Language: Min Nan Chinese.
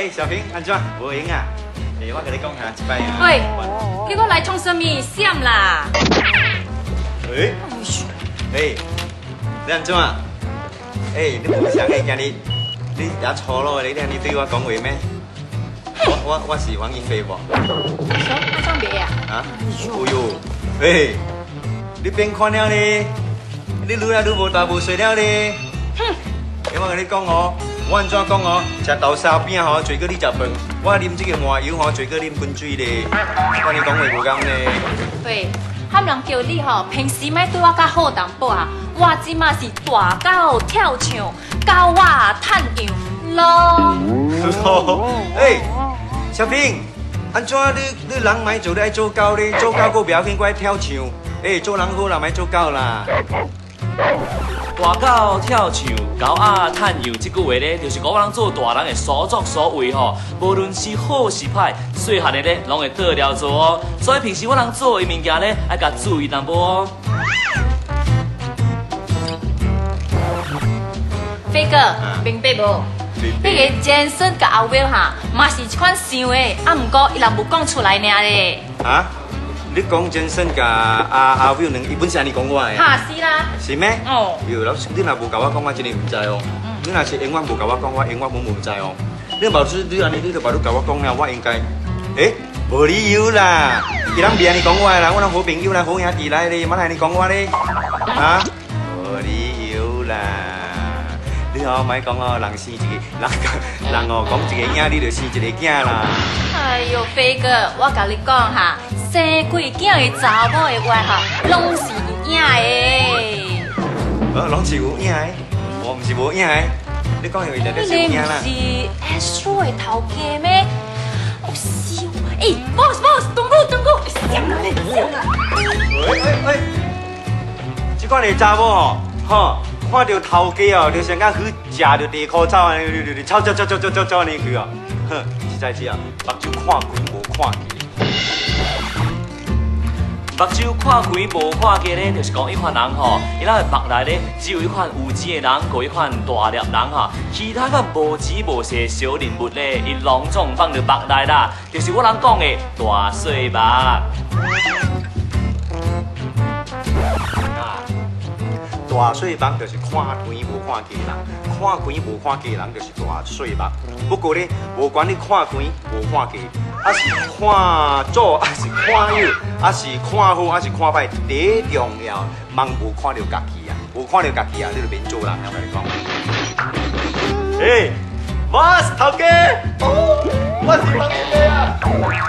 欸，小平，按怎？無閒啊？欸，我共你講下一擺啊。喂，你閣來創啥物？閃啦！欸，欸，你按怎？欸，你無啥個今日你也粗魯的，你按呢對我講話咩？我是黃英飛無？啥？按怎袂啊？啊？哎喲，欸，你變款了咧？你愈來愈無大無細了咧？哼！欸，我共你講哦，我按怎講哦？食豆沙餅吼，濟過你食飯；我啉這個麻油吼，濟過啉滾水咧。我按呢講話無仝咧。對，喊人叫你吼，平時莫對我較好淡薄啊。我這馬是大狗跳牆，狗仔趁羊囉。欸，小平，按怎你人莫做，你愛做狗咧？做狗閣袂要緊，閣愛跳牆。欸，做人好啦，莫做狗啦。大狗跳牆，狗仔趁羊，這句話咧，就是講阮做大人的所作所為吼，無論是好是歹，細漢的咧，攏會倒來做哦。所以平時阮人做的物件咧，愛共注意淡薄哦。飛哥，明白無？彼个 Jensen 佮阿 Will 哈，嘛是這款想的，啊，毋過伊人無講出來爾咧。啊？你講 Jensen 佮阿 Will 兩，伊本是按呢講我的。哈是啦。是咩？哦。喲，老師，你若無共我講，我真的毋知哦。你若是永遠無共我講，我永遠攏無知哦。你無是你按呢，你就把你共我講了，我應該，欸，無理由啦。伊人袂按呢講我的啦，阮人好朋友啦，好兄弟來咧，嘛按呢講我咧？啊？無理由啦。你哦，莫講哦，人生一個人人哦，講一個囝，你就生一個囝啦。哎喲，飛哥，我共你講哈，生幾囝的查某的話哈，攏是有影的。哦，攏是有影的，我毋是無影的。你講的話就是有影啦。你毋是 Astro 的頭家咩？哦是，欸，boss boss，等我等我，閃啦你，閃啦。喂喂喂，這款的查某吼，吼。看著頭家哦，就像甲去食著地箍草按呢，走走走走走走走按呢去哦。哼，實在是啊，目睭看懸無看低。目睭看懸無看低咧，就是講彼款人吼，伊咱的目內咧只有彼款有錢的人，佮彼款大粒人哈，其他較無錢無勢小人物咧，伊攏總放佇目內啦，就是我人講的大細目。大細目就是看懸無看低人，看懸無看低人就是大細目。不過咧，無管你看懸無看低，抑是看左，抑是看右，抑是看好，抑是看歹，第一重要，茫無看著家己啊，無看著家己啊，你就免做人，我共你講。欸，boss 頭家，哦，我是王英飛。